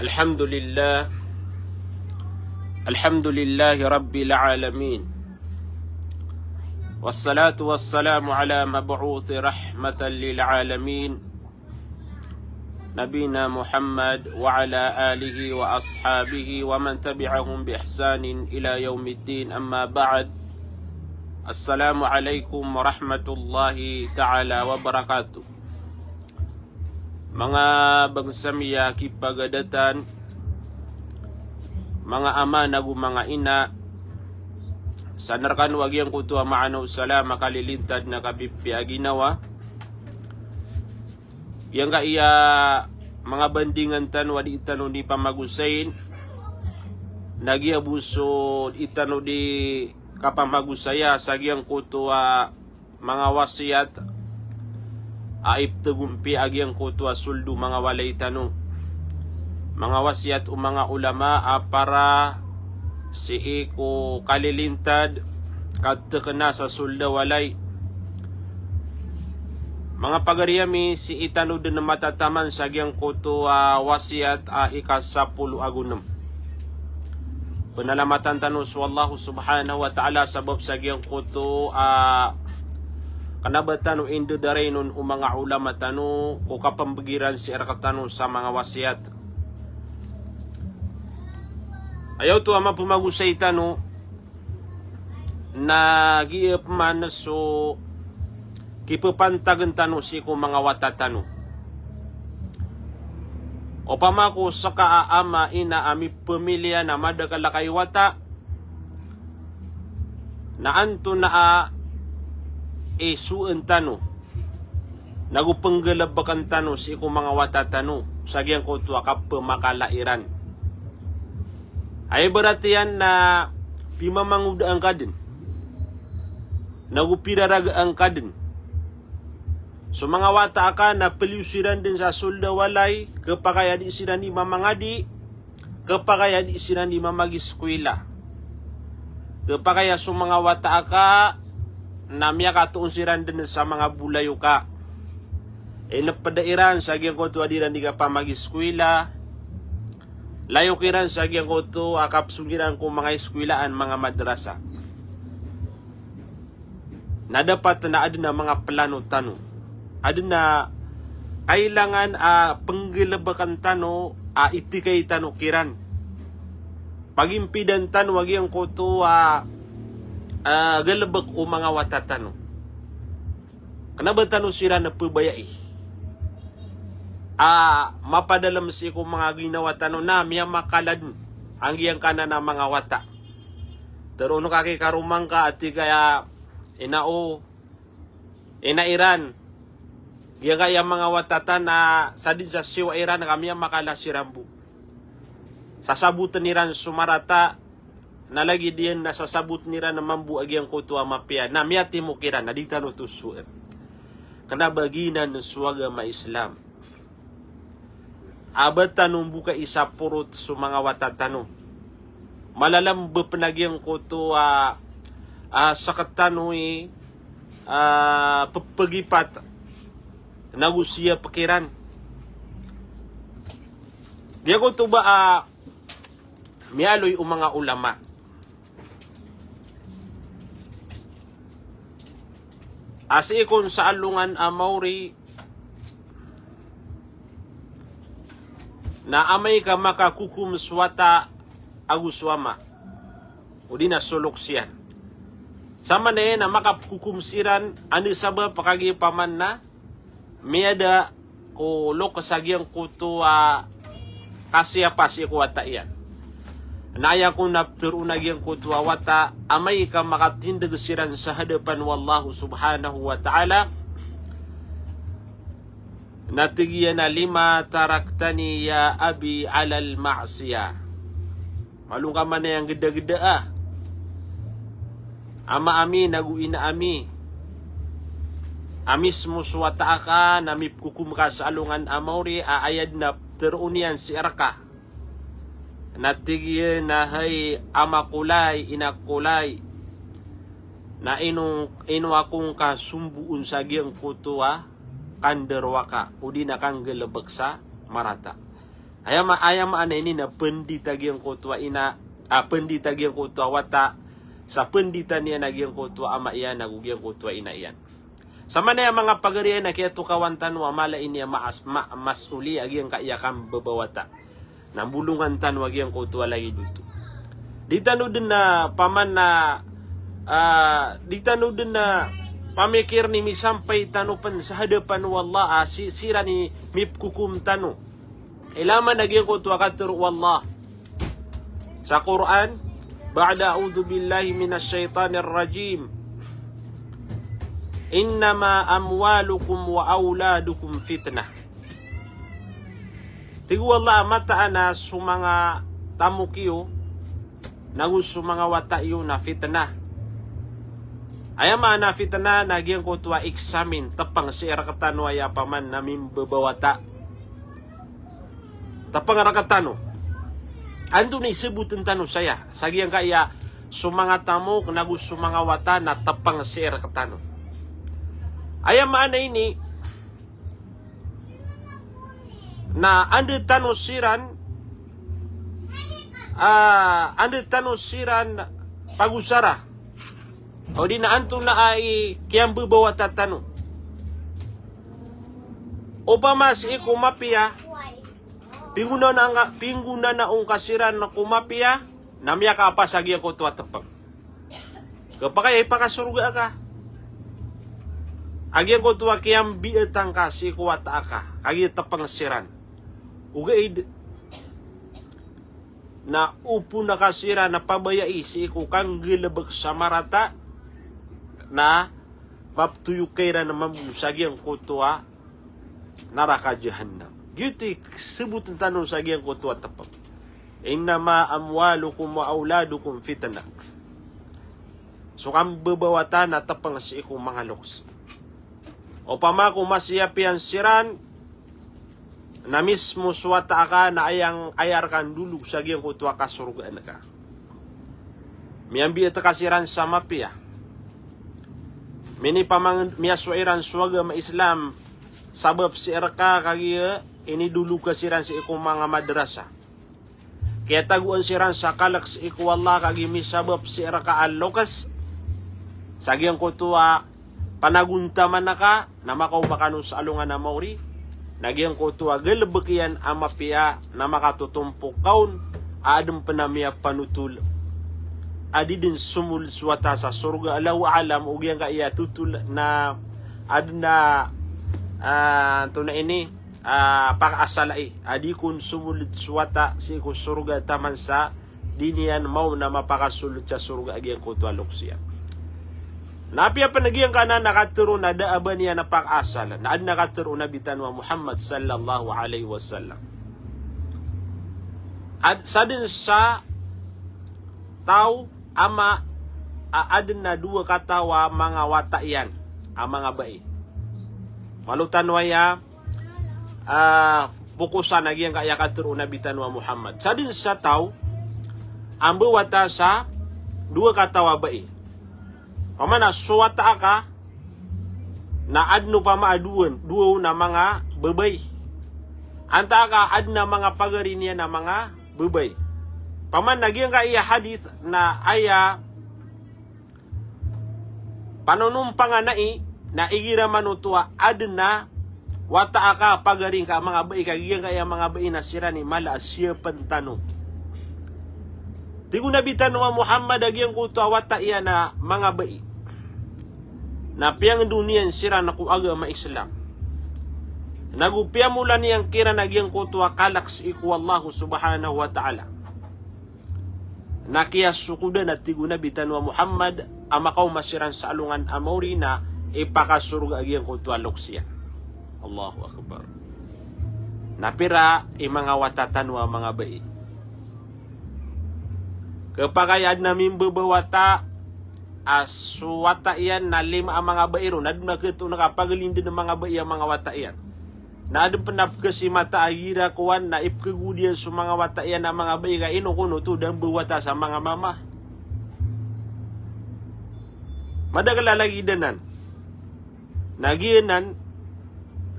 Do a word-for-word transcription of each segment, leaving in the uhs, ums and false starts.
الحمد لله. الحمد لله رب العالمين. والصلاة والسلام على مبعوث رحمة للعالمين، نبينا محمد وعلى آله وأصحابه ومن تبعهم بإحسان إلى يوم الدين. أما بعد. السلام عليكم ورحمة الله تعالى وبركاته. Manga bangsa mi a kipagadatan, manga ama nago manga ina, sanar kano a giyangkoto a maana o salam a kalilintad na kapipiya a ginawa. Giyangkaya manga bandingan tano a di tano di pamagosayin, na giya bo so di tano di kapamagosaya sa giyangkoto a manga wasiyat a iptagompi a giyangkoto a soldo, manga walay tano. Manga wasiyat o manga ulama a para sii ko kalilintad, katekena sa soldo a walay. Manga pagari ami, sii tano den matataman sa giyangkoto a wasiyat a ika sapolo ago nem. Penalamatan tano so Allah subhanahu wa ta'ala sabap sa giyangkoto a kena ba tano indedarainon o manga ulama tano ko kapembegiran sii rektano sa manga wasiyat. Aya oto a mapemagosay tano na giya peman so kipepantagen tano sii ko manga wata tano. Opama ko seka a ama, ina a mipemiliya na madakel a kay wata, na antonaa i soen tano nago penggelebeken tano sii ko manga wata tano sa giyangkoto a kapemakala iran? Aya ibarat iyan na pimamangoda angka den nago piraraga angka den so manga wata aka na peliyo siran den sa soldo a walay, kepakay a di siran di mamangadi, kepakay a di siran di mamagiskwila, kepakay a so manga wata aka na miyakatoon siran den sa manga bolayoka. Inepeda iran sa giyangkoto a di ran di kapamagiskwila, layok iran sa giyangkoto a kapesong iran ko manga iskwilaan, manga madrasa. Na dapat na aden a manga plano tano, aden a kailangan a penggelebeken tano a itikay tano kiran. Pagimpidan tano a giyangkoto a, a, galebek o manga wata tano. Kena ba tano siran pebayai a mapadalem sii ko manga ginawa tano na miyamakala den a giyangkanan a manga wata. Teroon ka ki karoma ngka a tig aya ina o, ina iran, giyangkaya manga wata ta na sadn sa siwa iran ka miyamakala siran bo. Sasaboten iran so marata, na lagid iyan na sasaboten iran mambo a giyangkoto a mapiya, na miyatimok iran, na di tano tosoen. Kena ba giyanan so agama Islam. A ba tano bo kaisaporot so manga wata tano. Malalambep na giyangkoto a, a, seket tano i, a, pepegipat nago siya pekiran. Giyangkoto ba a miyaaloy o manga ulama a sii kon sa alongan a maori na amay ka makakokom so wata ago so ama odi na so loks iyan. Samanaya na makakokom siran, anda sabap kagiya paman na miyada ko loks a giyangkoto a kasiyapa sii ko wata iyan. Na aya kon a peteroon a giyangkoto a wata, amay ka makatindeg siran sa hadapan o Allah subhanahu wa ta'ala, na tig iyan a, "Lima taraktani ya abi alal ma'siyah." Malo ngka man aya nggedageda a ama ami nago ina ami. A mismo so wata aka na mipekokom ka sa alongan a maori a aya den a teroon iyan sii reka. Na tig iyan a, "Hay ama ko lay, ina ko lay, na ino, ino ako ngka somboon sa giyangkoto a kandarowaka odi na kanggalebek sa marata?" Aya ma-, aya maana ini na pndit a giyangkoto a ina, a, pndit a giyangkoto a wata sa pnditan iyan a giyangkoto a ama iyan ago giyangkoto a ina iyan. Sa maana aya manga pagari aya na kiyatokawan tano a mala ini a maas-, ma-, mas'uli a giyangkaya kambabawata. Na mbolongan tano a giyangkoto a lagid oto. Di tano dn na paman na, ah, di tano dn na pamikirn i misampay tano pn sa hadapan o Allah, ah, si-, siran i mipkokom tano. Ilaman a giyangkoto a katharo o Allah sa Qur'an, ba'da a'udhu billahi minash shaytanir rajim. Innama amwalukum wa awladukum fitnah. Tig o Allah a mataan a so manga tamok iyo, nago so manga wata iyo na fitnah. Aya maana fitnah na giyangkoto a eksamin, tpng sii rktano aya paman na mimbabawata. Tpng rktano. Antonaa i sabotn tano saya, sa giyangkaya so manga tamok, nago so manga wata na tpng sii rktano. Aya maana ini, na anda tano siran, ah, anda tano siran pagosara. O di na antonaa i kiyambabawata tano. Opama sii ko mapiya, pinggonanao ngka, pinggonanao ngka siran ko mapiya, na miyakapas a giyangkoto a tpng. Khapakay a ipakasorga ka a giyangkoto a kiyambiatan ka sii ko wata aka, kagiya tpng siran. Ogaid na opama ka siran na pabayai sii ko kanggalbk sa marata, na maptoyok ka iran mambo sa giyangkoto a naraka jahannam. Giyoto i sabotn tano sa giyangkoto a tpng. Innama amwalukum wa awladukum fitnah. So kambabawata na tpng sii ko manga loks. Opama ko masiyapiyan siran, na mismo so wata aka na aya, aya rka ndolog sa giyangkoto a kasorgaan ka. Miyambiat ka siran sa mapiya. Minipamang-, miyasowa iran so agama Islam, sabap sii rka kagiya inidolog ka siran sii ko manga madrasa. Kiyatagoan siran sa kalk sii ko Allah kagiya misabap sii rka a loks sa giyangkoto a panagontaman ka, na makaoma kano sa alongan a maori, na giyangkoto a galbk iyan a mapiya na makatotompok ka on a adn pn a miyapanotol a di dn somold so wata sa sorga. Allahu a'lam o giyangkaya totol na adn a, ah, antonaa ini, ah, pakaasal ai a di kon somold so wata sii ko sorga taman sa di niyan maona mapakasold sa sorga a giyangkoto a loks iyan. Na apiya pn a giyangkanan a katharo na da a ba niyan a pakaasal, na adn a katharo o Nabi tano a Muhammad sallallahu alaihi wasallam. Ad-, sadn sa taw a ma-, a adn a dowa kataw a manga wata iyan a manga bai. Malo tano aya ah, pokosan a giyangkaya katharo o Nabi tano a Muhammad. Sadn sa taw a mbawata sa dowa kataw a bai. Opama na so wata aka na adn opama a dowa, dowa on a manga babay. Antaa ka adn a manga pagari niyan a manga babay. Opama na giyangkaya hadith na aya panonompangan ai na igira man oto a adn a wata aka a pagari ngka a manga bai ka giyangkaya manga bai na siran i mala a siyapn tano. Tig o Nabi tano a Muhammad a giyangkoto a wata iyan a manga bai na piyangndon iyan siran ko agama Islam. Nago piyamola niyan kiran a giyangkoto a kalk sii ko Allah subhanahu wa ta'ala. Na kiyasokodan a tig o Nabi tano a Muhammad a makaoma siran sa alongan a maori na ipakasorga a giyangkoto a loks iyan. Allahu Akbar. Na pira i manga wata tano a manga bai. Khapakay adn a mimbabawata a so wata iyan na lima a manga bai ron, adn a khatoon ka paglindn a manga bai a manga wata iyan. Na adn pn a pkhasimata a gira kowan na ipkhagodiya so manga wata iyan a manga bai ka ino kon oto da mbawata sa manga mama. Madakl a lagid anan. Na giyanan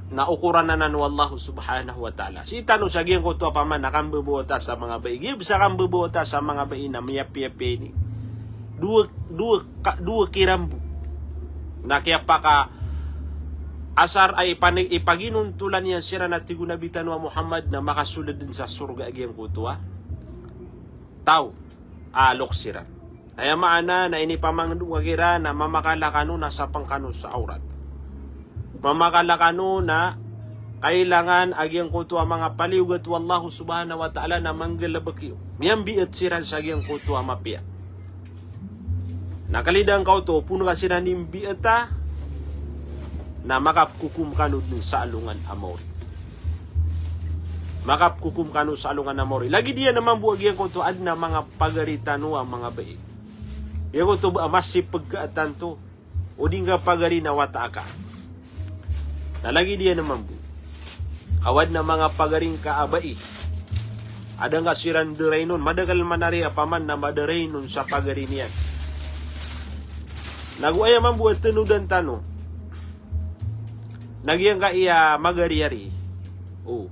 na okoran anan o Allah subhanahu wa ta'ala. Sii tano sa giyangkoto a paman a kambebawata sa manga bai. Giya bes a kambebawata sa manga bai na miyapiyapiya ini. Dowa, dowa ka, dowa kiran bo. Na kiyapakaasar a ipani, ipaginontolan iyan siran a tig o Nabi tano a Muhammad na makasold den sa sorga a giyangkoto a taw a loks iran. Aya maana na inipamangndong ka kiran na mamakala kano na sapeng kano sa awrat. Mamakala kano na kailangan a giyangkoto a manga paliyogat o Allah subhanahu wa ta'ala na manggalebek iyo. Miyambiet siran sa giyangkoto a mapiya. Na kalidan ka oto, o pon ka siran imbieta, na makapkokom kano den sa alongan a maori. Makapkokom kano sa alongan a maori. Lagid iyan mambo a giyangkoto a aden a manga pagari tano a manga bai. Giyangkoto ba a masipeg ka a tanto. O di ngka pagari na wata aka. Na lagid iyan mambo. Aden a manga pagari ngka a bai. Aden ka siran derainon, madakel man ari a paman na maderainon sa pagari niyan. Nago aya mambo a tenodan tano. Na giyangkaya magari ari. O.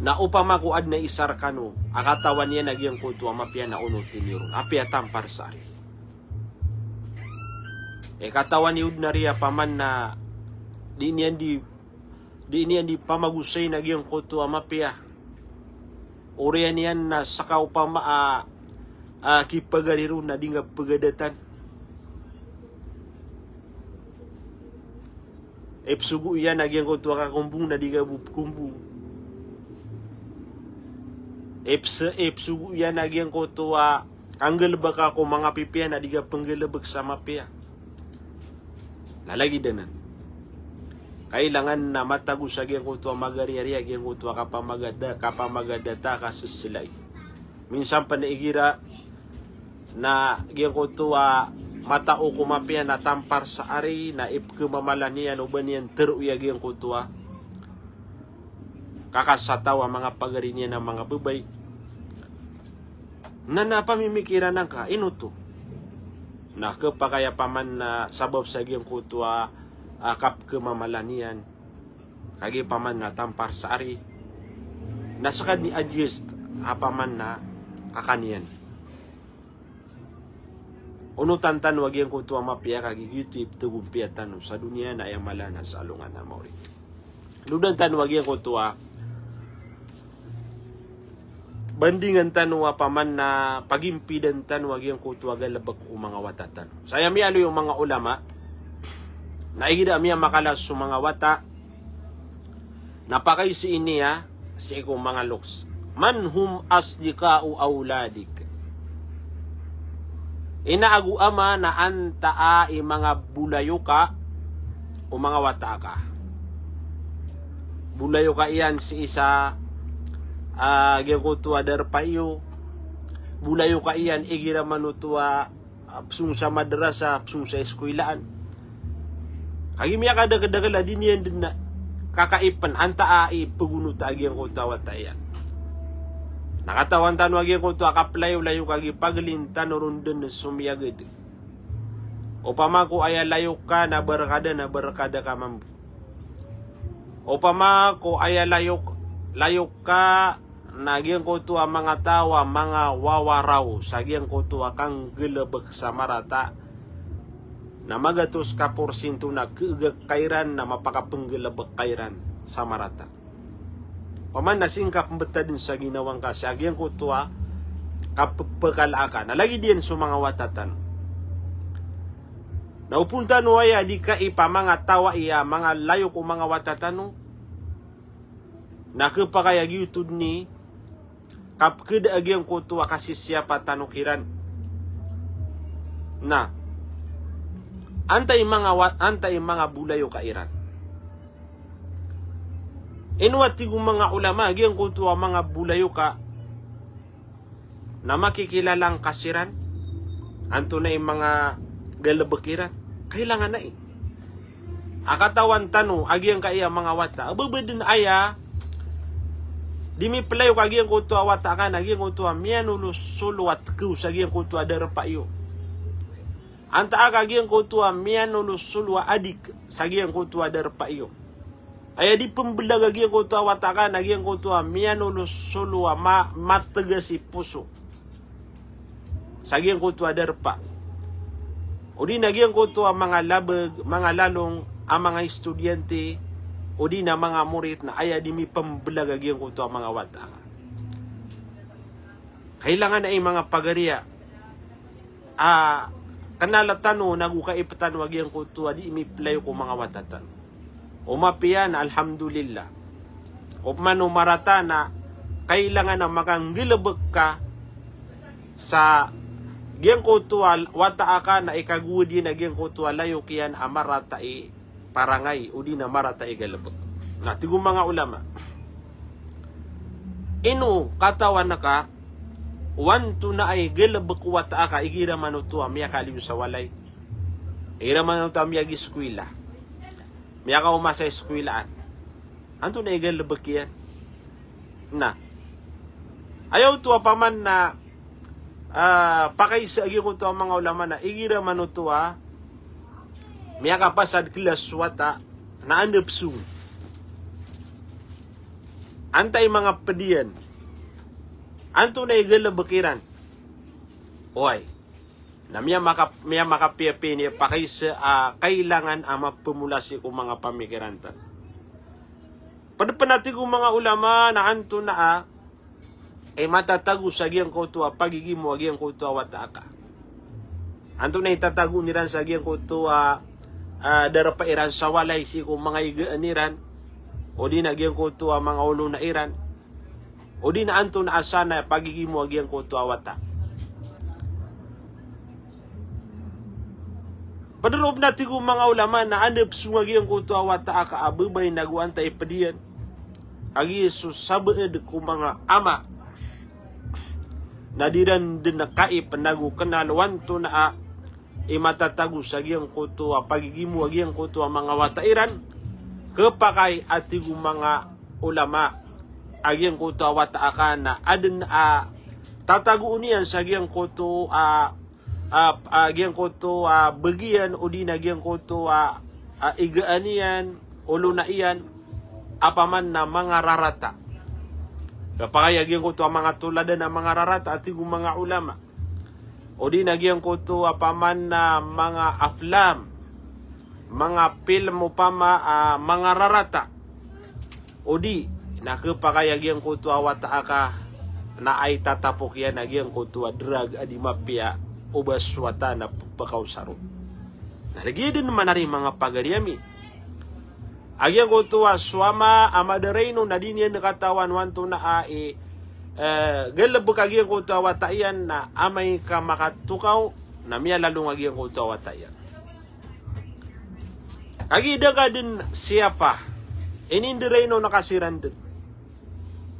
Na opama ko aden a isa rekano a katawan iyan a giyangkoto a mapiya na onoten iyo ron. Apiya tampar sa ari. E, katawan iyo den ari a paman na di niyan di, di niyan di pamagosayn a giyangkoto a mapiya. Oriyan iyan na seka opama a, a kipagari ron na di ngka pegadatan. Ipsogo iyan a giyangkoto a kakombong na di ngka bo pekombong. Ips-, ipsogo iyan a giyangkoto a kanggalebeka ko manga pipiya na di ngka penggalebek sa mapiya. Na lagid anan. Kailangan na matago sa giyangkoto a magari ari a giyangkoto a kapamagada, kapamagadata, kaseselay. Minsan pen igira na giyangkoto a matao ko mapiya na tampar sa ari na ipekemamalan iyan o ba niyan teroon a giyangkoto a kakasataw a manga pagari niyan a manga bebay. Na, na pamimikiran angka, ino oto? Na kepakay a paman na sabap sa giyangkoto a, a kapekemamalan iyan. Kagiya paman na tampar sa ari. Na seka den i-adjust a paman na kakan iyan. Onotan tano a giyangkoto a mapiya kagiya giyoto i petegompiya tano sa doniya na aya mala na sa alongan a maori. Lodan tano a giyangkoto a bandingan tano a paman na pagimpidan tano a giyangkoto a galebek o manga wata tano. Sa aya miyaaloy o manga ulama na igira a miyamakala so manga wata na pakay sii niyan sii ko manga loks. Man hum asdiqa'u awladik? Ina ago ama na antaa i manga bolayoka o manga wata aka. Bolayoka iyan sii sa, ah, giyangkoto a darpa iyo. Bolayoka iyan igira man oto a, ah, pesong sa madrasa, pesong sa eskwelaan. Kagiya miyakadakedakel a di niyan den kakaipen antaa i pegonota a giyangkoto a wata iyan. Na katawan tano a giyangkoto a kapelayolayok a gipagelin tano ron den so miyagad. Opama ko aya layok ka na barkada, na barkada ka mambo. Opama ko aya layok, layok ka na giyangkoto a manga taw a manga wawaraw sa giyangkoto a kanggalebek sa marata. Na magatos ka porsinto na keegak ka iran na mapakapenggalebek ka iran sa marata. Paman na sii ngka pembetaden sa ginawa ngka sa giyangkoto a kapepekala aka. Na lagid iyan so manga wata tano. Na opama tano aya di kaipamangatawa iya manga layok o manga wata tano. Na kepakay a giyoto den i kapekeda a giyangkoto a kasisiyapa tano kiran. Na antaa i manga wa-, antaa i manga bolayoka iran? Ino a tig o manga ulama a giyangkoto a manga bolayoka na makikilala ngka siran, antonaa i manga galebek iran? Kailangan ai a katawan tano a giyangkaya manga wata. Aba ba den aya di mipelayok a giyangkoto a wata ka na giyangkoto a miyanolosolo a tekew sa giyangkoto a darpa iyo. Antaa ka giyangkoto a miyanolosolo a adik sa giyangkoto a darpa iyo. Aya di pembelag a giyangkoto a wata aka na giyangkoto a miyanolosolo a ma-, mategas i poso sa giyangkoto a darpa. O di na giyangkoto a manga labeg, manga lalong, a manga estudyante, o di na manga morit na aya di mipembelag a giyangkoto a manga wata aka. Kailangan ai manga pagariya a kenal tano nago kaip tano a giyangkoto a di miplay ko manga wata tano. O mapiya na alhamdulillah. Opama o marata na kailangan a makanggalebek ka sa giyangkoto a wata aka na ikagowad iyan a giyangkoto a layok iyan a marata i parangay, o di na marata i galebek. Na tig o manga ulama, ino katawan ka o antonaa i galebek o wata aka igira man oto a miyakaliyo sa walay, igira man oto a miyagiskwila, miyakaoma sa iskwilaan. Antonaa i galebek iyan? Na aya oto a paman na, ah, pakaisa a giyangkoto a manga ulama na igira man oto a miyakapasad kelas so wata na anda pesong, antaa i manga ped iyan, antonaa i galebek iran. Oway. Na miyamaka-, miyamakapiyapiya ini pakaisa a kailangan a mapemola sii ko manga pamikiran tano. Ped pen a tig o manga ulama na antonaa i matatago sa giyangkoto a pagigimo a giyangkoto a wata aka. Antonaa i tatagoon iran sa giyangkoto a, ah, darpa iran sa walay sii ko manga igaan iran, o di na giyangkoto a manga olona iran. O di na antonaa san a pagigimo a giyangkoto a wata. Ped roo pen a tig o manga ulama na anda pesong a giyangkoto a wata aka a babay nago antaa i ped iyan. Kagiya so sabaad ko manga ama na di ran den kaip nago kenal o antonaa i matatago sa giyangkoto a pagigimo a giyangkoto a manga wata iran. Kepakay a tig o manga ulama a giyangkoto a wata aka na aden a tatagoon iyan sa giyangkoto a, a, a giyangkoto a bagian o di na giyangkoto a, a igaan iyan, olona iyan, a paman na manga rarata. Kepakay a giyangkoto a manga toladan a manga rarata a tig o manga ulama. O di na giyangkoto a paman na manga aflam, manga film opama, ah, manga rarata. O di na kepakay a giyangkoto a wata aka na aya tatapok iyan a giyangkoto a drug a di mapiya o ba so wata na pekaosaro. Na lagid den manari manga pagari ami. A giyangkoto a so ama a madarainon na di niyan katawan o antonaa i, eh, galebek a giyangkoto a wata iyan na amay ka makatokaw na miyalalong a giyangkoto a wata iyan. Kagiya da ka den siyapa, inindarainon ka siran den.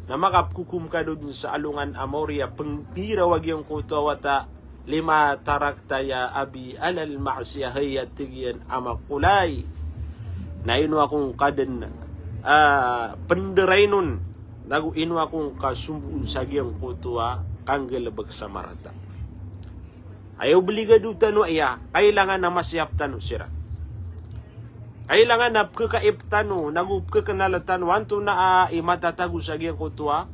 Na makapekokom ka den sa alongan a maori a penggiraw a giyangkoto a wata, lima tarakta ya abi alal ma'siyah, hay a tig iyan a ama ko lay. Na ino ako ngka den, ah, pendarainon, nago ino ako ngka somboon sa giyangkoto a kanggalebek sa marata. Aya obligado tano aya, kailangan a masiyap tano siran. Kailangan a pekekaip tano, nago pekekenal tano, antonaa i matatago sa giyangkoto a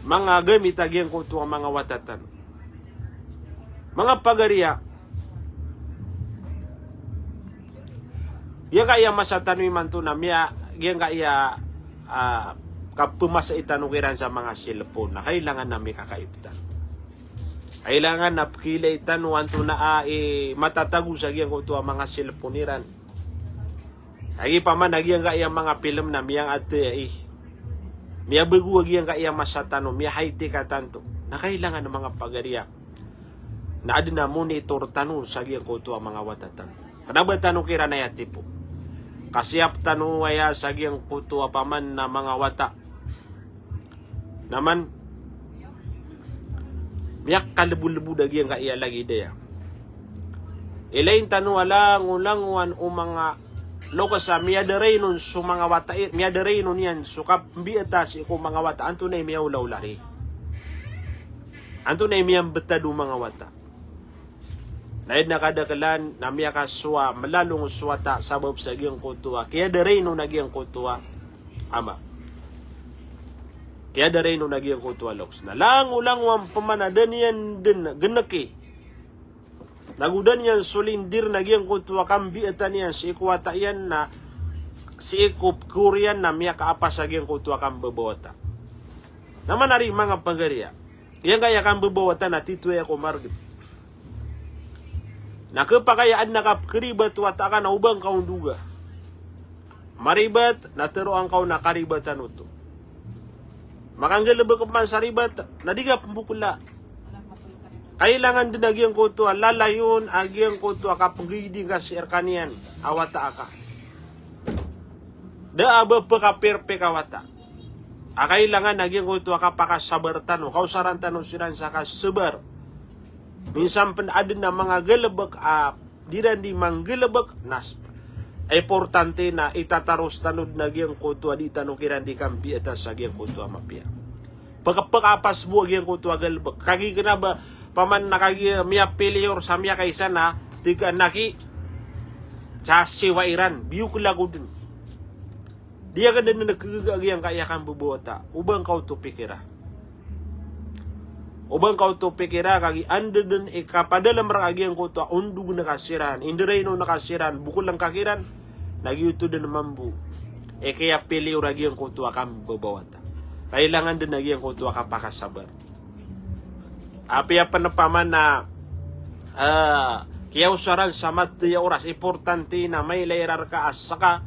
manga gamit a giyangkoto a manga wata tano. Manga pagari a, giyangkaya masa tano imanto na miya, giyangkaya, ah, kapemasai tano kiran sa manga cellphone, na kailangan a mikakaip tano. Kailangan a pekiilay tano antonaa i matatago sa giyangkoto a manga cellphone iran. Lagid paman a giyangkaya manga film na miyangatay ai. Miyabago a giyangkaya masa tano, miya-high-tech a tanto. Na kailangan a manga pagari a na aden a monitor tano sa giyangkoto a manga wata tano. Kena ba tano kiran aya tipo. Kasiyap tano aya sa giyangkoto a paman na manga wata. Na man, miyakalebodlebod a giyangkaya lagid aya. Ilay tano a langolangowan o manga loks a miyadarainon so manga wata i-, miyadarainon iyan so kapembiyata sii ko manga wata, antonaa i miyaolaola ri. Antonaa i miyambetad o manga wata. Aya dn a kadaklan na miyakasowa, mlalong so wata sabap sa giyangkoto a kiyadaraino na giyangkoto a ama. Kiyadaraino na giyangkoto a loks. Na langolangowan pman a da niyan dn gnki, nago da niyan solindir na giyangkoto a kambiyatan iyan sii ko wata iyan na sii ko pkor iyan na miyakaapas a giyangkoto a kambabawata. Na manari manga pagariya, giyangkaya kambabawata na titho aya ko margn. Na khapakay a adn a kapkharibat o wata ka na o ba ngka on doga. Maribat, na tharoa ngka on a karibatan oto. Makanggalbk man sa ribat, na di ka pmbokla. Kailangan dn a giyangkoto a lalayon a giyangkoto a kapnggaiding ka sii rkaniyan a wata aka. Da a ba pkapirpik a wata. A kailangan a giyangkoto a kapakasabar tano, kaosaran tano siran sa kasabar. Minsan pn adn a manga galbk a di ran di manggalbk, na importante na itataros tano dn a giyangkoto a di tano kiran di kambiyata sa giyangkoto a mapiya. Pk-, pkaapas bo a giyangkoto a galbk. Kagiya kna ba, paman na kagiya miyapiliyor sa miyakaisa na, tig ka na ki, sa siwa iran, biyokla ko dn. Di aka dn a khagaga a giyangkaya kambabawata. O ba ngka oto pikira. O ba ngka oto pikira, kagiya anda dn i kapadalm rka a giyangkoto a ondog na ka siran, indaraino na ka siran, bokol ngka kiran, na giyoto dn mambo i kiyapiliyor a giyangkoto a kambabawata. Kailangan dn a giyangkoto a kapakasabar. Apiya pn paman na, ah, kiyaosaran sa mathay a oras, importante na mailay iran rka a ska,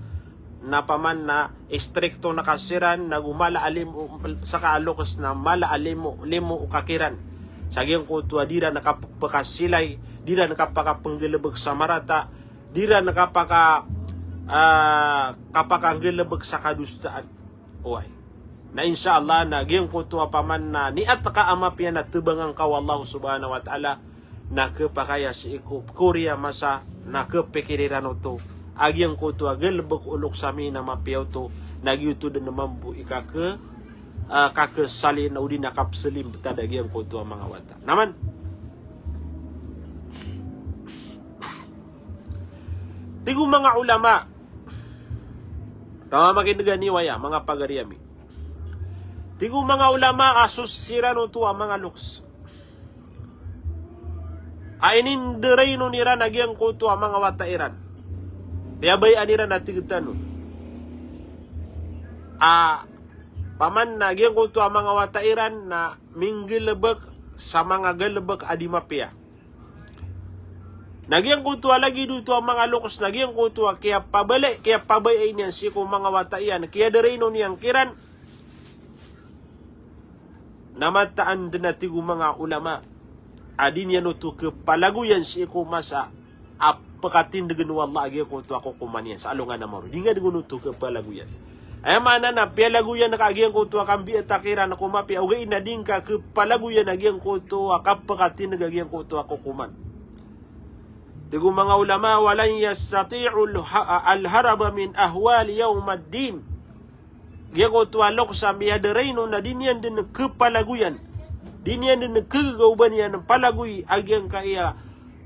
na paman na istrikto na ka siran, nago mala a limo, ska a loks na mala a limo, limo ka kiran. Sa giyangkoto a di ran kapkasilay, di ran kapakapnggalbk sa marata, di ran kapaka, ah, kapakanggalbk sa kadosaan. Oway. Na insha Allah, na giyangkoto a paman na niyat ka a mapiya na tbanga ngka o Allah subhanahu wa ta'ala, na khapakay a sii ko pkor iyan a masa, na khapikir iran oto a giyangkoto a galbk o loks ami na mapiya oto, na giyoto dn mambo i kakh-, ah, kakhasalinan odi na kapsalimbtad a giyangkoto a manga wata. Na man. Tig o manga ulama, Taw a makin'g a niwaya, manga pagari ami. Tig o manga ulama a so siran oto a manga loks a inindaraino iran a giyangkoto a manga wata iran. Piyabayaan iran a tig tano a paman na giyangkoto a manga wata iran na minggalbk sa manga galbk a di mapiya. Na giyangkoto a lagid oto a manga loks, na giyangkoto a kiyapabala-, kiyapabayai niyan sii ko manga wata iyan, kiyadaraino niyan kiran, na mataan dn a tig o manga ulama a di niyan oto khapalagoyan sii ko masa a pkatindgn o Allah a giyangkoto a kokoman iyan sa alongan a maori. Di nga dn oto khapalagoyan. Aya maana na piyalagoyan ka a giyangkoto a kambiyat a kiran ko mapiya, ogaid na di ngka khapalagoyan a giyangkoto a kapkatindg a giyangkoto a kokoman. Tig o manga ulama, "Wa lan yastati'u al-ha-, al-haraba min ahwali yawmiddin." Giyangkoto a loks a miyadaraino na di niyan dn khapalagoyan. Di niyan dn khagaga o ba niyan palagoy a giyangkaya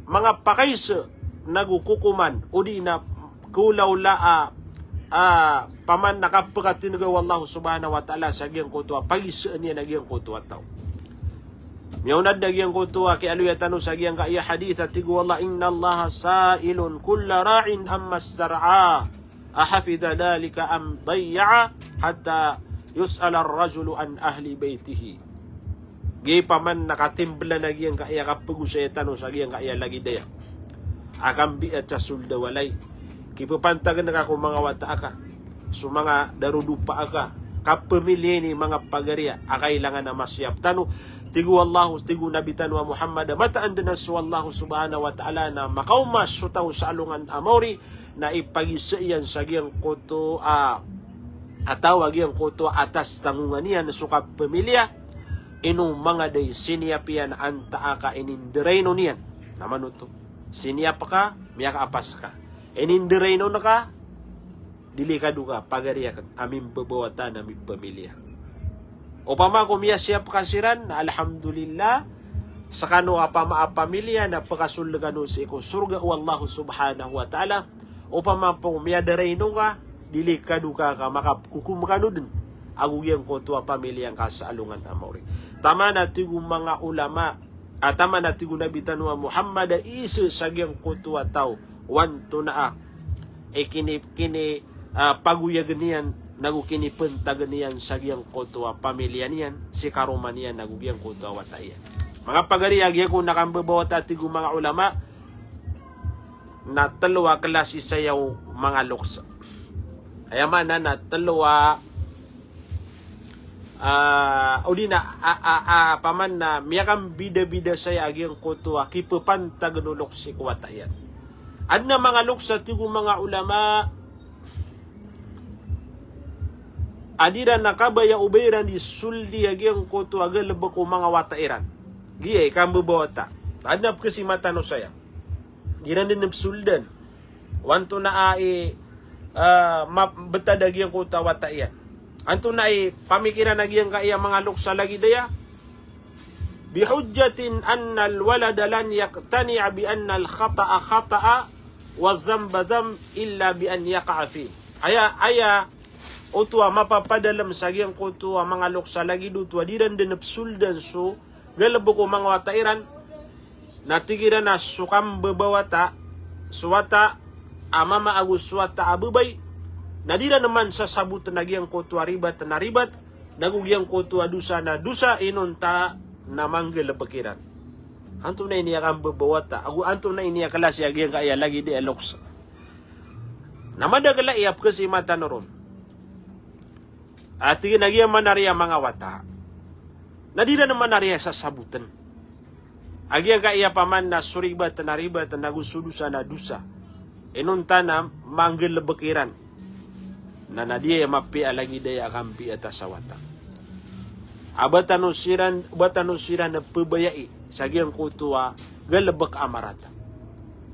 manga pakaisa nago kokoman, odi na kaolaola a, a, paman na kapkatindga o Allah subhanahu wa ta'ala sa giyangkoto a pagisa niyan a giyangkoto a taw. Miyaona dn a giyangkoto a kiyaaloya tano sa giyangkaya hadith a tig o Allah, "Innallaha sa'ilun kulla ra'in amma istar'ah, ahafidha dhalika am dayya'ah, hatta yus'ala ar-rajulu an ahli baytihi." Giya paman na katimblan a giyangkaya kapagosaya tano sa giyangkaya lagid aya a kambiyat sa sold a walay. Kipapantagn ka ko manga wata aka, so manga darodopa aka, kapamiliya ini manga pagari a kailangan a masiyap tano. Tig o Allah, tig o Nabi tano a Muhammad, mataan dn a so Allah subhanahu wa ta'ala na makaoma so taw sa alongan a maori, na ipagisa iyan sa giyangkoto a, a taw a giyangkoto a atas tanggongan iyan so kapamiliya, ino manga da i siniyap iyan antaa ka inindaraino niyan. Na manoto, siniyap ka, miyakaapas ka. Inindaraino ka, delikado ka, pagari akn a mimbabawata na mipamiliya. Opama ko miyasiyap ka siran, na alhamdulillah, Skano a pama-, a pamilya na pkasold kano sii ko sorga o Allah subhanahu wa ta'ala. Opama pn miyadaraino ka, di likadoka ka makakokom kano dn ago giyangkoto a pamilya ngka sa alongan a maori. Taman a tig o manga ulama, a taman a tig o Nabi tano a Muhammad a isa sa giyangkoto a taw o antonaa i kini, kini, ah, pagoyagn iyan, nago kinipntagn iyan sa giyangkoto a pamilya niyan, si karoma niyan, nago giyangkoto a wata iyan. Manga pagari, a giyangkoto a kambabawata, tig o manga ulama, na tlo a klasi saya o manga loks. Aya maana na tlo a Ah, odi na, a, a, a, paman na miyakambidabida saya a giyangkoto a kipapantag o loks sii ko wata iyan. Adn a manga loks a tig o manga ulama a di iran a kabaya o ba iran di soldi a giyangkoto a galbk o manga wata iran. Giya i kambabawata. Adn a pkhasima tano saya. Di iran dn psoldan o antonaa i, ah, mabtad a giyangkoto a wata iyan. Antonaa i pamikiran a giyangkaya manga loks a lagid aya? Bihujjatin annal walada lan yaqtani'a bi annal khata'a khata'a wa dhanba dhanb illa bi an yaqa'a fi. Aya, aya oto a mapapadalm sa giyangkoto a manga loks a lagid oto a di iran dn psoldan so galbk o manga wata iran, na tig iran a so kambabawata, so wata a mama ago so wata a babay, na di iran man sasabotn a giyangkoto a ribat na ribat, nago giyangkoto a dosa na dosa, inonta na manggalbk iran. Antonaa ini a kambabawata, ago antonaa ini a klasi a giyangkaya lagid a loks? Na madakl a aya pkhasima tano ron. Ati na giya manariya manga wata na di iran manariya sasabotn a giyangkaya paman na so ribat na ribat nago so dosa na dosa. Inonta na manggalbk iran. Na, na di aya mapiya lagid aya a kampiyata sa wata. A ba tano siran, ba tano siran pbayai sa giyangkoto a galbk a marata.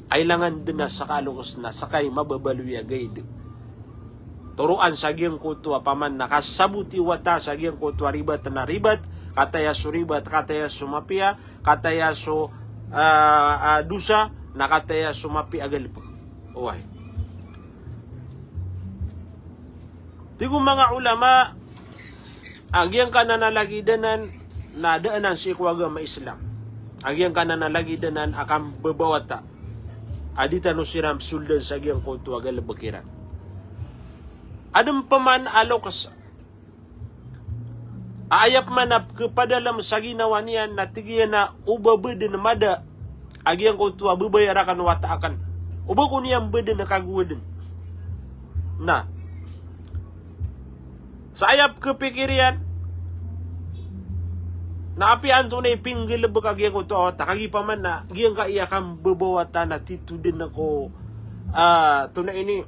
Ay langan dn a ska a loks na ska i mababaloy a gaid. Toroan sa giyangkoto a paman na kasaboti wata sa giyangkoto a ribat na ribat, kataya so ribat, kataya so mapiya, kataya so, ah, ah, dosa, na kataya so mapiya a galbk. Oway. Tig o manga ulama, a giyangkanan a lagid anan na da anan sii ko agama Islam. A giyangkanan a lagid anan a kambabawata a di tano siran psoldan sa giyangkoto a galbk iran. Adn pman a loks a aya pman a pkhapadalm sa ginawa niyan na tig iyan a o ba ba dn mada a giyangkoto a babay a rakn o wata akn. O ba ko niyan ba dn kagowadn. Na sa aya pkhapikir iyan na apiya antonaa i pinggalbk a giyangkoto a wata, kagiya paman na giyangkaya kambabawata na tito dn ko, ah, antonaa ini,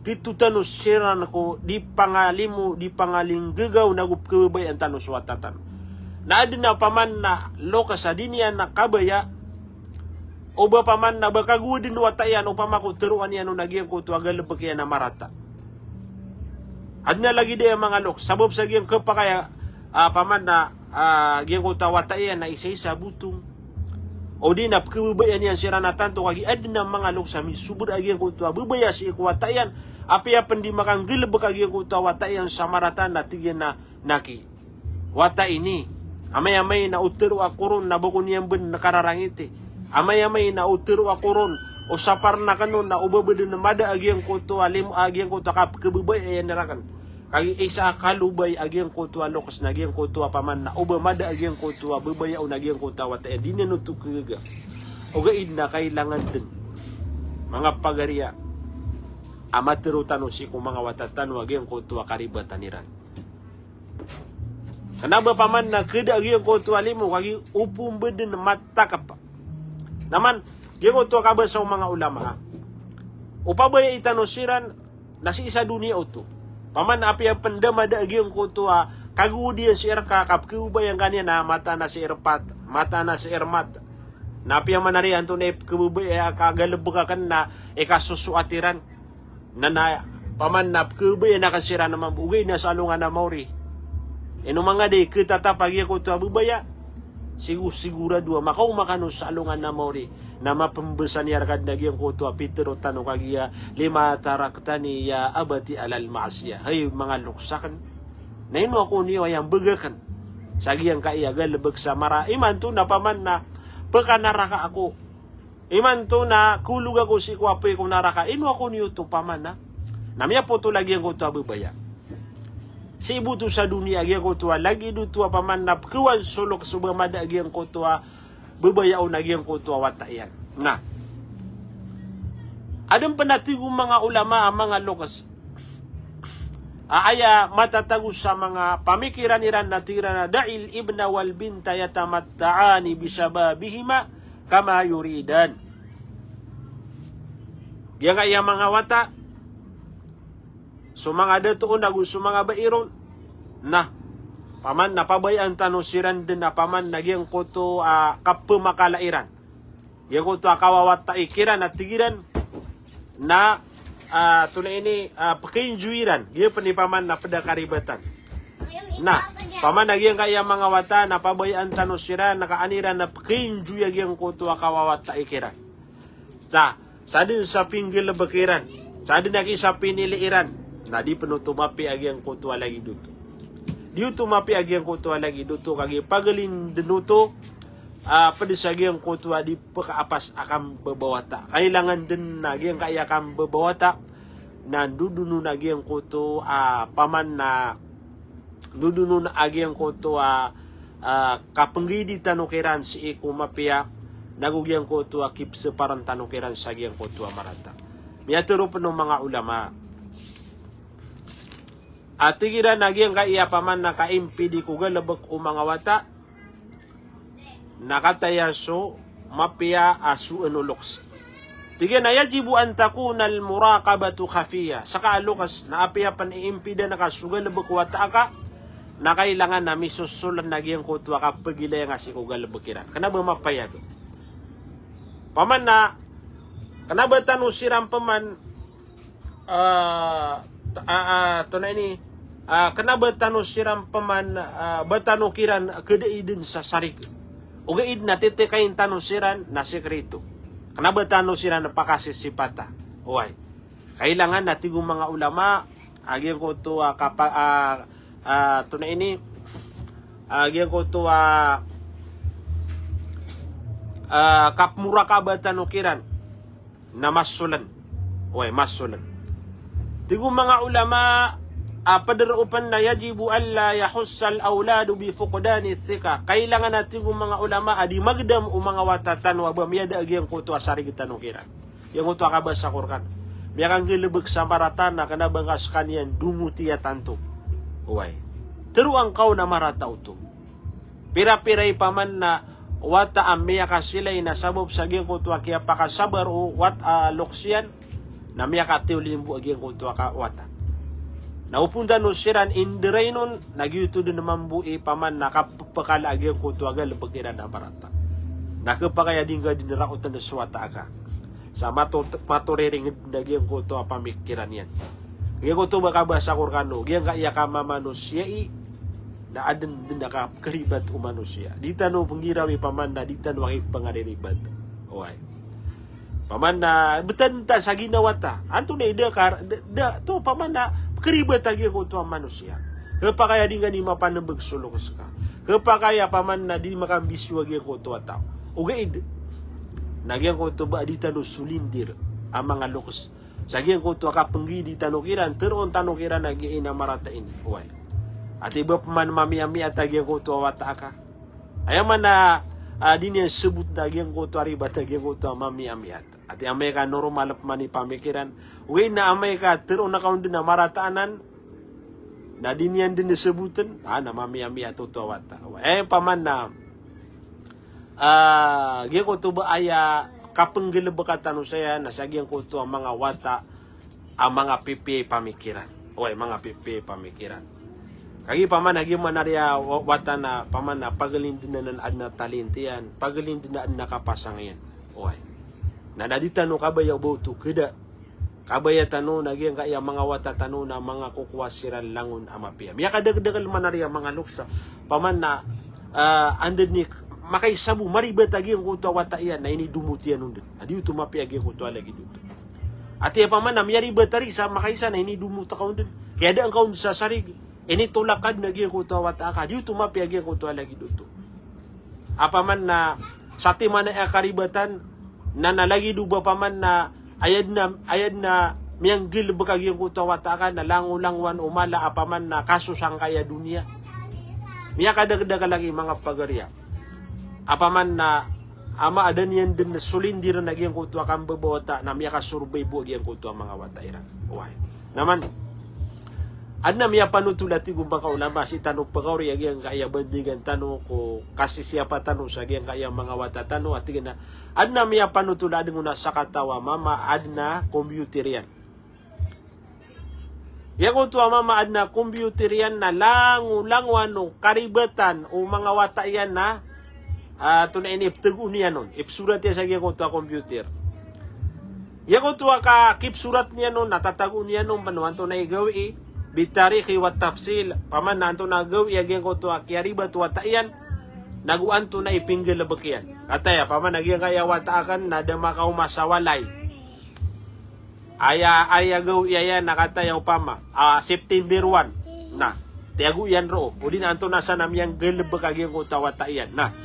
tito tano siran ko di pangalimo, di pangalinggagaw nago pkhababayaan tano so wata tano. Na adn a paman na loks a di niyan na kabaya, o ba paman na ba kagowadn o wata iyan, opama ko tharoa niyan on a giyangkoto a galbk iyan a marata. Adn a lagid aya manga loks, sabap sa giyangkapakay a, ah, paman na, ah, giyangkoto a wata iyan na isaisa a botong. O di na pkhababayaan iyan siran a tanto, kagiya adn a manga loks a misober a giyangkoto a babaya sii ko wata iyan. Apiya pn di makanggalbk a giyangkoto a wata iyan sa marata na tig iyan a, na ki wata ini, amay-amay na o tharoa ko ron na ba ko niyan ba dn kararangiti. Amay-amay na o tharoa ko ron, o sapar na kano na o ba ba dn mada a giyangkoto a limo, a giyangkoto a kapkhababayaan iyan rakn. Kagiya isa a kalobay a giyangkoto a loks na giyangkoto a paman na o ba mada a giyangkoto a babaya on a giyangkoto a wata iyan, di niyan oto khagaga. Ogaid na kailangan dn, manga pagari, a matharo tano sii ko manga wata tano a giyangkoto a karibatan iran. Kna ba paman na khada a giyangkoto a limo, kagiya o pn ba dn matakp. Na man, giyangkoto a kabasa o manga ulama, o pabayai tano siran na sii sa doniya oto. Paman apiya pn da mada a giyangkoto a kagowad iyan sii rka, kapkhababayaan ka niyan na mataan a sii rpat, mataan a sii rmat. Na apiya manariya antonaa i pkhababayai a kagalbk akn na ikasosoat iran. Na, na, paman na pkhababayaan akn siran a mambo, ogaid na sa alongan a maori, ino manga di khatatap a giyangkoto a babaya. Sigo-, sigurado a makaoma kano sa alongan a maori na mapembesa niyan rka dn a giyangkoto a pitharo tano kagiya, "Lima taraktani ya abati alal ma'siyah." Hay manga loks akn, na ino ako niyo aya mbag akn sa giyangkaya galbk sa mara, imanto na paman na pkanaraka ako. Imanto na kolog ako sii ko apoy ko naraka, ino ako niyo oto paman na. Na miyapoto lagid giyangkoto a babaya. Sii bo oto sa doniya a giyangkoto a lagid oto a paman na pkhawan so loks o ba mada a giyangkoto a babaya on a giyangkoto a wata iyan. Na adn pn a tig o manga ulama a manga loks a aya matatago sa manga pamikiran iran na tig iran a, "Da'il ibna wal binta yatamatta'ani bishababihima kama yuridan." Giyangkaya manga wata, so manga dato on ago so manga bai ron, na paman na pabayaan tano siran dn a paman na giyangkoto a kapmakala iran. Giyangkoto a kawawatai kiran a tig iran na, ah, tonaa ini, ah, pkaenjoy iran. Giya pn i paman na pd a karibatan. Na paman na giyangkaya manga wata na pabayaan tano siran na kaan iran na pkaenjoy a giyangkoto a kawawatai kiran. Sa, sa dn sa pinggalbk iran, sa dn a kisapinili iran, na di pn oto mapiya a giyangkoto a lagid oto. Di oto mapiya a giyangkoto a lagid oto, kagiya pagalin dn oto, ah, pd sa giyangkoto a di pkaapas a kambabawata. Kailangan dn na giyangkaya kambabawata na ndodonon a giyangkoto, ah, paman na ndodonon a giyangkoto a, ah, kapnggiidi tano kiran sii ko mapiya, nago giyangkoto a kipsparan tano kiran sa giyangkoto a marata. Miyatharo pn o manga ulama a tig iran a giyangkaya paman na kaimpidi ko galbk o manga wata na kataya so mapiya a soon o loks. Tig iyan a yajibu an takuna al-muraqabatu khafiyya. Ska a loks na apiya pn iimpidan ka so galbk o wata aka, na kailangan a misosolan a giyangkoto a kapagilaya nga sii ko galbk iran. Kna ba mapayag. Paman na, kna ba tano siran paman ah, t-, ah, ah, tonaa ini, ah, kna ba tano siran paman, ah, ba tano kiran kdai dn sa sarig. Ogaid na titikain tano siran na sikreto. Kna ba tano siran pakasisipata. Oway. Kailangan na tig o manga ulama a giyangkoto a kapa-, ah, ah, tonaa ini, a giyangkoto a, ah, kapmurakaba tano kiran na masolan. Oway, masolan. Tig o manga ulama a pd roo pn na yajibu alla yahussal awladu bi fuqdani thika. Kailangan a tig o manga ulama a di magdam o manga wata tano a ba miyada a giyangkoto a sarig tano kiran. Giyangkoto a kabasa ko rkano. Miyakanggalbk sa marata na kna ba nga skaniyan dongoti a tanto. Oway. Tharoa ngka on a marata oto. Pira-pira i paman na wata a miyakasilay na sabap sa giyangkoto a kiyapakasabar o wat-, ah, loks iyan, na miyakatiyolimbo a giyangkoto a ka-, wata. Na opama tano siran indirainon, na giyoto dn mambo i paman na kapepekala a giyangkoto a galbk iran a marata. Na khapakay a di ngka dn raotn so wata aka sa mato-, matoriring dn a giyangkoto a pamikiran iyan. Giyangkoto ba kabasa ko rkano, giyangkaya kamamanosiya i, na adn dn a kapkaribat o manosiya. Di tano pnggirawi paman na di tano aki pangariribat. Oway. Paman na btad ta sa ginawa ta. Antonaa i da kar-, da, da, to paman na pkaribat a giyangkoto a manosiya. Khapakay a di ngka dn mapanmbg so loks ka. Khapakay a paman na di makambisiyo a giyangkoto a taw. Ogaid na giyangkoto ba di tano solindir a manga loks. Sa giyangkoto a kapnggiidi tano kiran, tharoon tano kiran a giya ina marata ini. Oway. Ati ba paman mamiyamiyat a giyangkoto a wata aka. Aya maana a, ah, di niyan sabot a giyangkoto a ribat a giyangkoto a mamiyamiyat. Ati amay ka normal paman i pamikiran. Ogaid na amay ka tharoon aka on dn a marata anan, na di niyan dn sabotn, ah, na mamiyamiyat oto a wata. Eh, paman na, ah, giyangkoto ba aya kapnggalbka tano saya, na sa giyangkoto a manga wata a manga pipiya i pamikiran. Oway, manga pipiya i pamikiran. Kagiya paman a giya maana riya wa-, wata na paman a pagalin dn a adn a talent iyan, pagalin dn a adn a kapasang iyan. Oway. Na, na di tano kabaya o ba oto khada. Kabaya tano na giyangkaya manga wata tano na manga kokowa siran langon a mapiya. Miyakadakdakl maana riya manga loks a paman na, ah, anda dn i makaisa bo, maribet a giyangkoto a wata iyan na inidomot iyan on den. Na di oto mapiya a giyangkoto a lagid oto. Ati opama na miyaribet a risa, makaisa na inidomot ka on den. Kiyadaan ka on sa sarig. Initolak ka den a giyangkoto a wata aka. Di oto mapiya a giyangkoto a lagid oto. Opama na satiman a karibatan, na, na lagid o ba opama na aya den a, aya den a miyanggalebek a giyangkoto a wata aka na langolangowan o mala opama na kaso sangkaya doniya. Miyakadakdakl a lagid, manga pagariya. Opama na ama, aden iyan den solindiren a giyangkoto a kambebawata na miyakasorbay bo a giyangkoto a manga wata iran. Oway. Na man, aden a miyapanotol a tig o manga ulama, sii tano pekaori a giyangkaya bandingan tano ko kasisiyapa tano sa giyangkaya manga wata tano, a tig iyan a, aden a miyapanotol a aden on a sakataw a mama, aden a computer iyan. Giyangkoto a mama, aden a computer iyan na langolangowan o karibatan o manga wata iyan na, ah, antonaa ini, ipetago iyan on, ipsorat iyan sa giyangkoto a computer. Giyangkoto a ka, kipsorat iyan on na tatago iyan on, pano antonaa i gawii, bitarikhi wa tafsil, opama na antonaa gawii a giyangkoto a kiyaribat o wata iyan, nago antonaa i pinggalebek iyan. Kataya, opama na giyangkaya wata aken na da makaoma sa walay. Aya, aya gawii aya na kataya opama, ah, September one. Na, tiyago iyan roo. O di na antonaa san a miyanggalebek a giyangkoto a wata iyan. Na,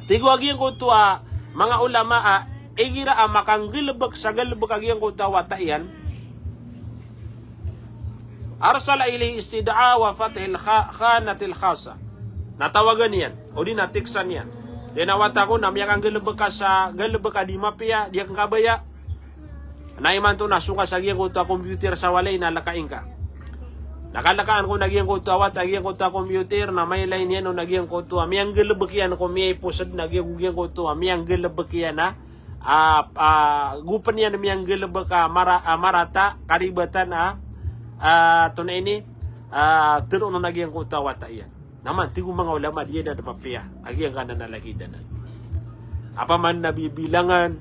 tig o a giyangkoto a manga ulama a, igira a makanggalebek sa galebek a giyangkoto a wata iyan, arsala ilayhi istid'a wa fathil kha-, khanatil khassa. Na tawagan iyan, o di na teksan iyan. Aya wata ko na miyakanggalebek ka sa galebek a di mapiya, di aken kabaya. Na imanto na song ka sa giyangkoto a computer sa walay na lekain ka. Na kalekaan ko na giyangkoto a wata, giyangkoto a computer, na mailay niyan on a giyangkoto a miyanggalebek iyan ko miyaiposed na giya-, giyangkoto a miyanggalebek iyan a, ah, ah, gopen iyan miyanggalebek a mara-, ah, marata, karibatan a, ah, antonaa ini, ah, teroon on a giyangkoto a wata iyan. Na man, tig o manga ulama, di anan mapiya a giyangkanan a lagid anan. Opama na bibilangan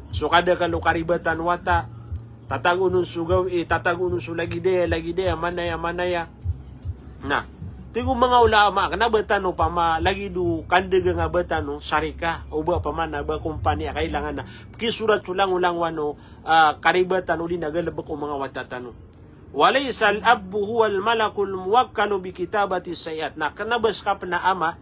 so kadakl o karibatan o wata, tatago on so gawii, tatago on so lagid aya, lagid aya, manaya, manaya. Na, tig o manga ulama, kena ba tano opama lagid o kandagang a ba tano, sarika, o ba opama na ba kompani a kailangan na pekisorat so langolangowan o, ah, karibatan o di na galebek o manga wata tano. Wa laysa al-abbu huwa al-malakul muwakkalu bi kitabati sayyi'at. Na kena ba seka pen a ama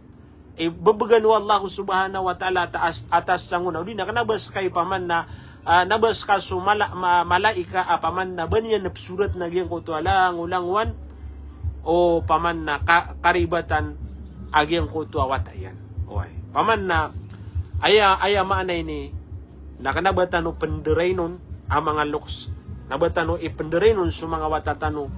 i bebegan o Allah subhanahu wa ta'ala a taas, a taas sangona, o di na kena ba seka i opama na, ah, kena ba seka so mala-, ma-, malaika a opama na ba niyan pesorat a giyangkoto a langolangowan o opama na ka-, karibatan a giyangkoto a wata iyan. Oway. Opama na aya, aya maana ini, na kena ba tano penderain on a manga loks. Kena ba tano ipenderain on so manga wata tano.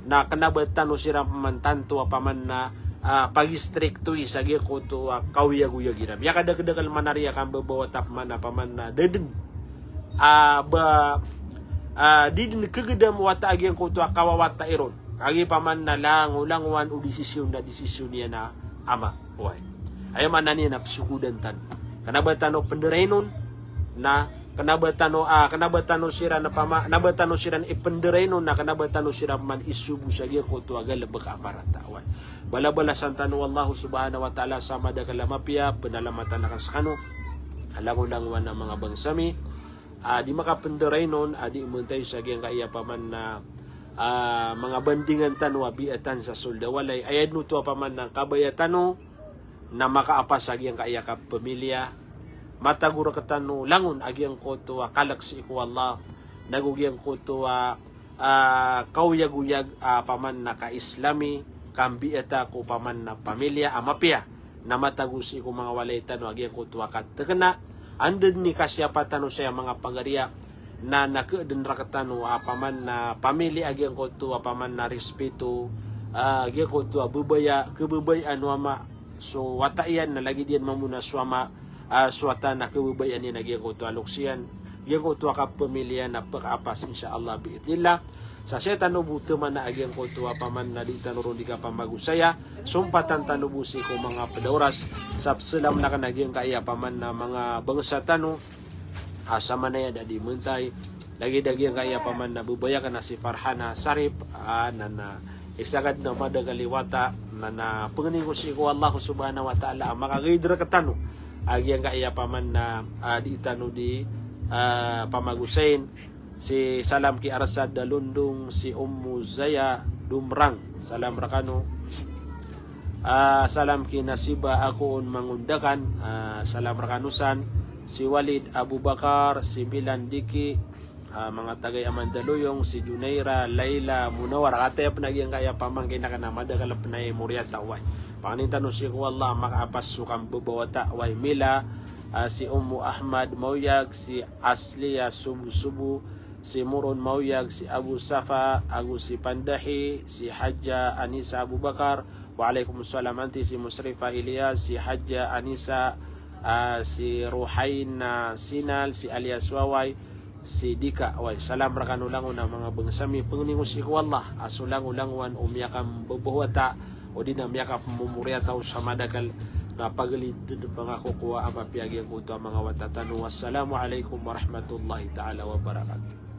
Na kena ba tano siran peman tanto a opama na, ah, pagistriktowi sa giyangkoto a kaoyagoyag iran. Miyakadakdakl man a riya kambebawata opama na, opama na da den, ah, ba, ah, di den kegedam wata a giyangkoto a kawawata iron. Kagiya opama na langolangowan o desisyon na desisyon iyan a ama. Oway. Aya maana niyan na pesokodan tano. Kena ba tano penderain on, na kena ba tano, ah, kena ba tano siran opama, kena ba tano siran ipenderain on, na kena ba tano siran man isobo sa giyangkoto a galebek a marata. Oway. Balabalasan tano o Allah subhanahu wa ta'ala sa madakl a mapiya, penalamatan aken sekano a langolangowan a manga bangsa mi. Ah, di makapenderain on, ah, di mentay sa giyangkaya opama na, ah, manga bandingan tano a biatan sa sold a walay. Aya den oto opama na kabaya tano na makaapas a giyangkaya kapamiliya. Matago rektano langon a giyangkoto a kalek sii ko Allah. Nago giyangkoto a, ah, kaoyagoyag, ah, opama na ka-Islami, kambiata ko opama na pamiliya a mapiya. Na matago sii ko manga walay tano a giyangkoto a katekena. Anda den i kasiyapa tano saya manga pagariya. Na, na ke den rektano a opama na pamiliya a giyangkoto a opama na respeto, ah, giyangkoto a bebaya, kebebayaan o ama so wata iyan na lagid iyan mambo na so ama, ah, so wata na kebebayaan iyan a giyangkoto a loks iyan. Giyangkoto a kapamiliya na pekaapas, insha Allah, bi'idhnillah. Sa saya tano bo temana a giyangkoto a opama na di tano ron di kapamagosaya, sompatan tano bo sii ko manga ped a oras. Sa peselam aken a giyangkaya opama na manga bangsa tano, ah, sa manaya da di mentay. Lagid a giyangkaya opama na bebaya aken a si Farhana Sharif, ah, na, na Isa ka dn a madakl i wata na, na pangnin ko sii ko Allah subhanahu wa ta'ala a makagaid rktano a giyangkaya paman na, ah, di tano di, ah, pamagosayn. Si salam ki Arsad Dalondong, si Ummu Zaya Dumrang, salam rkano. Ah, salam ki Nasiba Akoon Mangondakan, ah, salam rkano san. Si Walid Abubakar, si Milan Diki, ah, manga taga i Amandaloyong, si Junaira, Laila, Munawar, kataya pn a giyangkaya pamangkin akn a madakl pn a i Moriata, way. Pangnin tano sii ko Allah a makaapas so kambabawata, way. Mila, ah, si Ummu Ahmad Maoyag, si Asliya Subusubu, si Moron Maoyag, si Abu Safa, ago si Pandahi, si Hadja Anisa Abubakar, wa alaikum salam anti, si Musrifa Ilyas, si Hadja Anisa, ah, si Ruhaina Sinal, si Alias Waway, si Dika, way. Salam rkano langon a manga bangsa mi, pangnin ko sii ko Allah a so langolangowan o miyakambabawata, odi na miyakapmomoriata o sa madakl, na paglid dn pn a kokowa a mapiya giyangkoto a manga wata tano. Wassalamu alaikum warahmatullahi ta'ala wabarakatuh.